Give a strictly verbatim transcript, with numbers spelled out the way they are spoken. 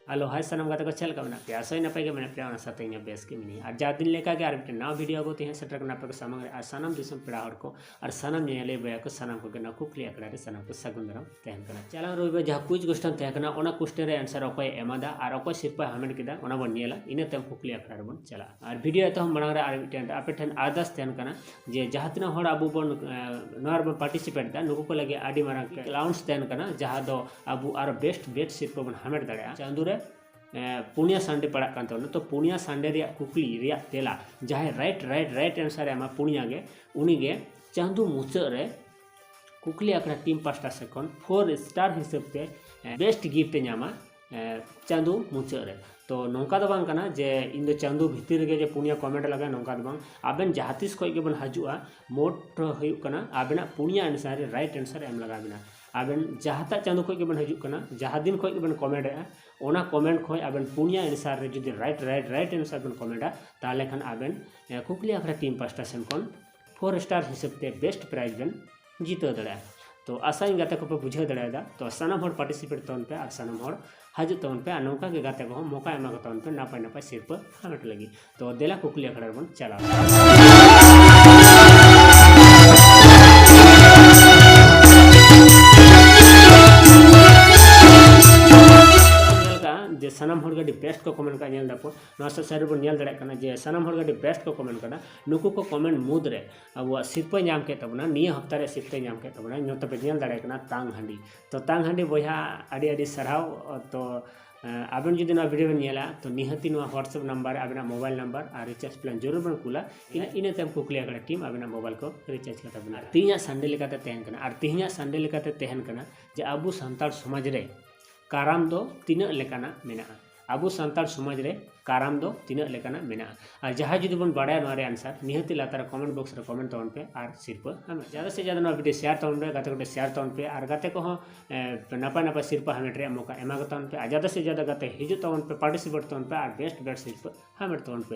Hello, hi ᱥᱟᱱᱟᱢ ᱜᱟᱛᱮ ᱠᱚ, ᱪᱮᱫ ᱞᱮᱠᱟ ᱢᱮᱱᱟᱜ ᱯᱮᱭᱟ? ᱟᱥᱟᱭ ᱱᱟᱯᱟᱭ ᱜᱮ ᱢᱮᱱᱟᱜ ᱯᱮᱭᱟ, ᱚᱱᱟ ᱥᱟᱶᱛᱮ ᱤᱧ ᱦᱚᱸ ᱵᱮᱥ ᱜᱮ ᱢᱤᱱᱟᱹᱧᱟ᱾ ᱟᱨ ᱡᱟ ᱫᱤᱱ ᱞᱮᱠᱟ ᱜᱮ ᱟᱨ ᱢᱤᱫᱴᱮᱱ ᱱᱟᱣᱟ video ᱟᱹᱜᱩ ᱛᱮ ᱦᱟᱸᱜ ᱥᱮᱴᱮᱨ ᱠᱟᱱᱟ ᱟᱯᱮ ᱠᱚ ᱥᱟᱢᱟᱝ ᱨᱮ᱾ ᱟᱨ ᱥᱟᱱᱟᱢ ᱫᱤᱥᱚᱢ ᱯᱮᱲᱟ ᱦᱚᱲ ᱠᱚ ᱟᱨ ᱥᱟᱱᱟᱢ ᱧᱮᱧᱮᱞᱤᱭᱟᱹ ᱵᱚᱭᱦᱟ ᱠᱚ ᱥᱟᱱᱟᱢ ᱠᱚᱜᱮ ᱱᱚᱣᱟ ᱠᱩᱠᱞᱤ ᱟᱠᱷᱲᱟ ᱨᱮ ᱥᱟᱱᱟᱢ ᱠᱚ ᱥᱟᱹᱜᱩᱱ ᱫᱟᱨᱟᱢ ᱛᱟᱦᱮᱱ ᱠᱟᱱᱟ᱾ ᱪᱟᱞᱟᱣ ᱨᱚᱵᱤᱵᱟᱨ ᱡᱟᱦᱟᱸ quiz question ᱛᱟᱦᱮᱸ ᱠᱟᱱᱟ, ᱚᱱᱟ question ᱨᱮ answer ᱚᱠᱚᱭᱮ ᱮᱢᱟᱫᱟ ᱟᱨ ᱚᱠᱚᱭ ᱥᱤᱨᱯᱟᱹᱭ ᱦᱟᱢᱮᱴ ᱠᱮᱫᱟ, ᱚᱱᱟ ᱵᱚᱱ ᱧᱮᱞᱟ᱾ ᱤᱱᱟᱹ ᱛᱟᱭᱚᱢ ᱠᱩᱠᱞᱤ ᱟᱠᱷᱲᱟ ᱨᱮᱵᱚᱱ ᱪᱟᱞᱟᱜᱼᱟ᱾ ᱟᱨ video ᱮᱛᱚᱦᱚᱵ ᱢᱟᱲᱟᱝ ᱨᱮ ᱟᱨ ᱢᱤᱫᱴᱮᱱ ᱟᱯᱮ ᱴᱷᱮᱱ ᱟᱨᱫᱟᱥ ᱛᱟᱦᱮᱱ ᱠᱟᱱᱟ ᱡᱮ ᱡᱟᱦᱟᱸ ᱛᱤᱱᱟᱹᱜ ᱦᱚᱲ ᱟᱵᱚ ᱵᱚᱱ, ᱮ, ᱱᱚᱣᱟ ᱨᱮᱵᱚᱱ participate ᱮᱫᱟ, ᱱᱩᱠᱩ ᱠᱚ ᱞᱟᱹᱜᱤᱫ ᱟᱹᱰᱤ ᱢᱟᱨᱟᱝ allowance ᱛᱟᱦᱮᱱ ᱠᱟᱱᱟ, ᱡᱟᱦᱟᱸ ᱫᱚ ᱟᱵᱚ ᱟᱨᱚ best best ᱥᱤᱨᱯᱟᱹ ᱵᱚᱱ ᱦᱟᱢᱮᱴ ᱫᱟᱲᱮᱭᱟᱜᱼᱟ᱾ ᱪᱟᱸᱫᱳ ᱨᱮ, ᱮ, ᱯᱩᱱᱭᱟ Sunday ᱯᱟᱲᱟᱜ ᱠᱟᱱ ᱛᱟᱵᱚᱱᱟ᱾ ᱛᱚ ᱯᱩᱱᱭᱟ Sunday ᱨᱮᱭᱟᱜ ᱠᱩᱠᱞᱤ ᱨᱮᱭᱟᱜ ᱛᱮᱞᱟ, ᱡᱟᱦᱟᱸᱭ right right right answer ᱮ ᱮᱢᱟ ᱯᱩᱱᱭᱟ ᱜᱮ, ᱩᱱᱤ ᱜᱮ ᱪᱟᱸᱫᱳ ᱢᱩᱪᱟᱹᱫ ᱨᱮ ᱠᱩᱠᱞᱤ ᱟᱠᱷᱲᱟ team ᱯᱟᱥᱴᱟ ᱥᱮᱫ ᱠᱷᱚᱱ four star ᱦᱤᱥᱟᱹᱵ ᱛᱮ, ᱮ, best gift ᱮ ᱧᱟᱢᱟ, ᱮ, ᱪᱟᱸᱫᱳ ᱢᱩᱪᱟᱹᱫ ᱨᱮ᱾ ᱛᱚ ᱱᱚᱝᱠᱟ ᱫᱚ ᱵᱟᱝ ᱠᱟᱱᱟ ᱡᱮ ᱤᱧ ᱫᱚ ᱪᱟᱸᱫᱳ ᱵᱷᱤᱛᱤᱨ ᱨᱮᱜᱮ ᱡᱮ ᱯᱩᱱᱭᱟ comment ᱞᱟᱜᱟᱭ, ᱱᱚᱝᱠᱟ ᱫᱚ ᱵᱟᱝ᱾ ᱟᱵᱮᱱ ᱡᱟᱦᱟᱸ ᱛᱤᱥ ᱠᱷᱚᱱ ᱜᱮᱵᱮᱱ ᱦᱤᱡᱩᱜᱼᱟ, ᱢᱳᱴ ᱦᱩᱭᱩᱜ ᱠᱟᱱᱟ ᱟᱵᱮᱱᱟᱜ ᱯᱩᱱᱭᱟ answer ᱨᱮ right answer ᱮᱢ ᱞᱟᱜᱟᱣ ᱵᱮᱱᱟ᱾ ᱟᱵᱮᱱ ᱡᱟᱦᱟᱸᱴᱟᱜ ᱪᱟᱸᱫᱳ ᱠᱷᱚᱱ ᱜᱮᱵᱮᱱ ᱦᱤᱡᱩᱜ ᱠᱟᱱᱟ, ᱡᱟᱦᱟᱸ ᱫᱤᱱ ᱠᱷᱚᱱ ᱜᱮᱵᱮᱱ comment ᱮᱫᱼᱟ, ᱚᱱᱟ comment ᱠᱷᱚᱱ ᱟᱵᱮᱱ ᱯᱩᱱᱭᱟ answer ᱨᱮ ᱡᱩᱫᱤ right right right answer ᱵᱮᱱ comment ᱟ, ᱛᱟᱦᱚᱞᱮ ᱠᱷᱟᱱ ᱟᱵᱮᱱ, ᱮ, ᱠᱩᱠᱞᱤ ᱟᱠᱷᱲᱟ team ᱯᱟᱥᱴᱟ ᱥᱮᱱ ᱠᱷᱚᱱ four star ᱦᱤᱥᱟᱹᱵ ᱛᱮ best prize ᱵᱮᱱ ᱡᱤᱛᱟᱹᱣ ᱫᱟᱲᱮᱭᱟᱜᱼᱟ᱾ ᱛᱚ ᱟᱥᱟᱧ ᱜᱟᱛᱮ ᱠᱚᱯᱮ ᱵᱩᱡᱷᱟᱹᱣ ᱫᱟᱲᱮᱭᱟᱫᱟ᱾ ᱛᱚ ᱥᱟᱱᱟᱢ ᱦᱚᱲ participate ᱛᱟᱵᱚᱱ ᱯᱮ ᱟᱨ ᱥᱟᱱᱟᱢ ᱦᱚᱲ ᱦᱤᱡᱩᱜ ᱛᱟᱵᱚᱱ ᱯᱮ ᱟᱨ ᱱᱚᱝᱠᱟ ᱜᱮ ᱜᱟᱛᱮ ᱠᱚᱦᱚᱸ ᱢᱚᱠᱟ ᱮᱢᱟ ᱠᱚ ᱛᱟᱵᱚᱱ ᱯᱮ ᱱᱟᱯᱟᱭ ᱱᱟᱯᱟᱭ ᱥᱤᱨᱯᱟᱹ ᱦᱟᱢᱮᱴ ᱞᱟᱹᱜᱤᱫ᱾ ᱛᱚ ᱫᱮᱞᱟ ᱠᱩᱠᱞᱤ ᱟᱠᱷᱲᱟ ᱨᱮᱵᱚᱱ ᱪᱟᱞᱟᱣ ᱞᱮᱱᱟ᱾ ᱧᱮᱞ ᱠᱟᱜᱼᱟ ᱡᱮ ᱥᱟᱱᱟᱢ ᱦᱚᱲ ᱜᱮ ᱟᱹᱰᱤ best ᱠᱚ comment ᱠᱟᱜᱼᱟ, ᱧᱮᱞ ᱫᱟᱯᱚ᱾ ᱱᱚᱣᱟ ᱥᱟᱶ ᱥᱟᱹᱨᱤ ᱵᱚᱱ ᱧᱮᱞ ᱫᱟᱲᱮᱭᱟᱜ ᱠᱟᱱᱟ ᱡᱮ ᱥᱟᱱᱟᱢ ᱦᱚᱲ ᱜᱮ ᱟᱹᱰᱤ best ᱠᱚ comment ᱠᱟᱫᱟ᱾ ᱱᱩᱠᱩ ᱠᱚ comment ᱢᱩᱫᱽ ᱨᱮ ᱟᱵᱚᱣᱟᱜ ᱥᱤᱨᱯᱟᱹᱭ ᱧᱟᱢ ᱠᱮᱫ ᱛᱟᱵᱚᱱᱟ, ᱱᱤᱭᱟᱹ ᱦᱟᱯᱛᱟ ᱨᱮ ᱥᱤᱨᱯᱟᱹᱭ ᱧᱟᱢ ᱠᱮᱫ ᱛᱟᱵᱚᱱᱟ, ᱱᱚᱛᱮ ᱯᱮ ᱧᱮᱞ ᱫᱟᱲᱮᱭᱟᱜ ᱠᱟᱱᱟ ᱛᱟᱝ ᱦᱟᱺᱰᱤ᱾ ᱛᱚ ᱛᱟᱝ ᱦᱟᱺᱰᱤ ᱵᱚᱭᱦᱟ, ᱟᱹᱰᱤ ᱟᱹᱰᱤ ᱥᱟᱨᱦᱟᱣ᱾ ᱛᱚ, ᱮᱸ, ᱟᱵᱮᱱ ᱡᱩᱫᱤ ᱱᱚᱣᱟ video ᱵᱮᱱ ᱧᱮᱞᱟ, ᱛᱚ ᱱᱤᱦᱟᱹᱛᱤ ᱱᱚᱣᱟ WhatsApp number ᱨᱮ ᱟᱵᱮᱱᱟᱜ mobile number ᱟᱨ recharge plan ᱡᱟᱹᱨᱩᱲ ᱵᱮᱱ ᱠᱩᱞᱟ᱾ ᱤᱱᱟᱹ, ᱤᱱᱟᱹ ᱛᱟᱭᱚᱢ ᱠᱩᱠᱞᱤ ᱟᱠᱷᱲᱟ team ᱟᱵᱮᱱᱟᱜ mobile ᱠᱚ recharge ᱠᱟᱛᱟ ᱵᱮᱱᱟ᱾ ᱟᱨ ᱛᱮᱦᱮᱧᱟᱜ Sunday ᱞᱮᱠᱟᱛᱮ ᱛᱟᱦᱮᱱ ᱠᱟᱱᱟ, ᱟᱨ ᱛᱮᱦᱮᱧᱟᱜ Sunday ᱞᱮᱠᱟᱛᱮ ᱛᱟᱦᱮᱱ ᱠᱟᱱᱟ ᱡᱮ ᱟᱵᱚ ᱥᱟᱱᱛᱟᱲ ᱥᱚᱢᱟᱡᱽ ᱨᱮ ᱠᱟᱨᱟᱢ ᱫᱚ ᱛᱤᱱᱟᱹᱜ ᱞᱮᱠᱟᱱᱟᱜ ᱢᱮᱱᱟᱜᱼᱟ᱾ ᱟᱵᱚ ᱥᱟᱱᱛᱟᱲ ᱥᱚᱢᱟᱡᱽ ᱨᱮ ᱠᱟᱨᱟᱢ ᱫᱚ ᱛᱤᱱᱟᱹᱜ ᱞᱮᱠᱟᱱᱟᱜ ᱢᱮᱱᱟᱜᱼᱟ? ᱟᱨ ᱡᱟᱦᱟᱸᱭ ᱡᱩᱫᱤ ᱵᱚᱱ ᱵᱟᱲᱟᱭᱟ ᱱᱚᱣᱟ ᱨᱮᱭᱟᱜ answer, ᱱᱤᱦᱟᱹᱛᱤ ᱞᱟᱛᱟᱨ ᱨᱮ comment box ᱨᱮ comment ᱛᱟᱵᱚᱱ ᱯᱮ ᱟᱨ ᱥᱤᱨᱯᱟᱹ ᱦᱟᱢᱮᱴ᱾ ᱡᱟᱫᱟ ᱥᱮ ᱡᱟᱫᱟ ᱱᱚᱣᱟ video share ᱛᱟᱵᱚᱱ ᱯᱮ, ᱜᱟᱛᱮ ᱠᱚᱴᱷᱮᱱ share ᱛᱟᱵᱚᱱ ᱯᱮ ᱟᱨ ᱜᱟᱛᱮ ᱠᱚᱦᱚᱸ, ᱮ, ᱱᱟᱯᱟᱭ ᱱᱟᱯᱟᱭ ᱥᱤᱨᱯᱟᱹ ᱦᱟᱢᱮᱴ ᱨᱮᱭᱟᱜ ᱢᱚᱠᱟ ᱮᱢᱟ ᱠᱚ ᱛᱟᱵᱚᱱ ᱯᱮ᱾ ᱟᱨ ᱡᱟᱫᱟ ᱥᱮ ᱡᱟᱫᱟ ᱜᱟᱛᱮ ᱦᱤᱡᱩᱜ ᱛᱟᱵᱚᱱ ᱯᱮ, participate ᱛᱟᱵᱚᱱ ᱯᱮ ᱟᱨ best best ᱥᱤᱨᱯᱟᱹ ᱦᱟᱢᱮᱴ ᱛᱟᱵᱚᱱ ᱯᱮ᱾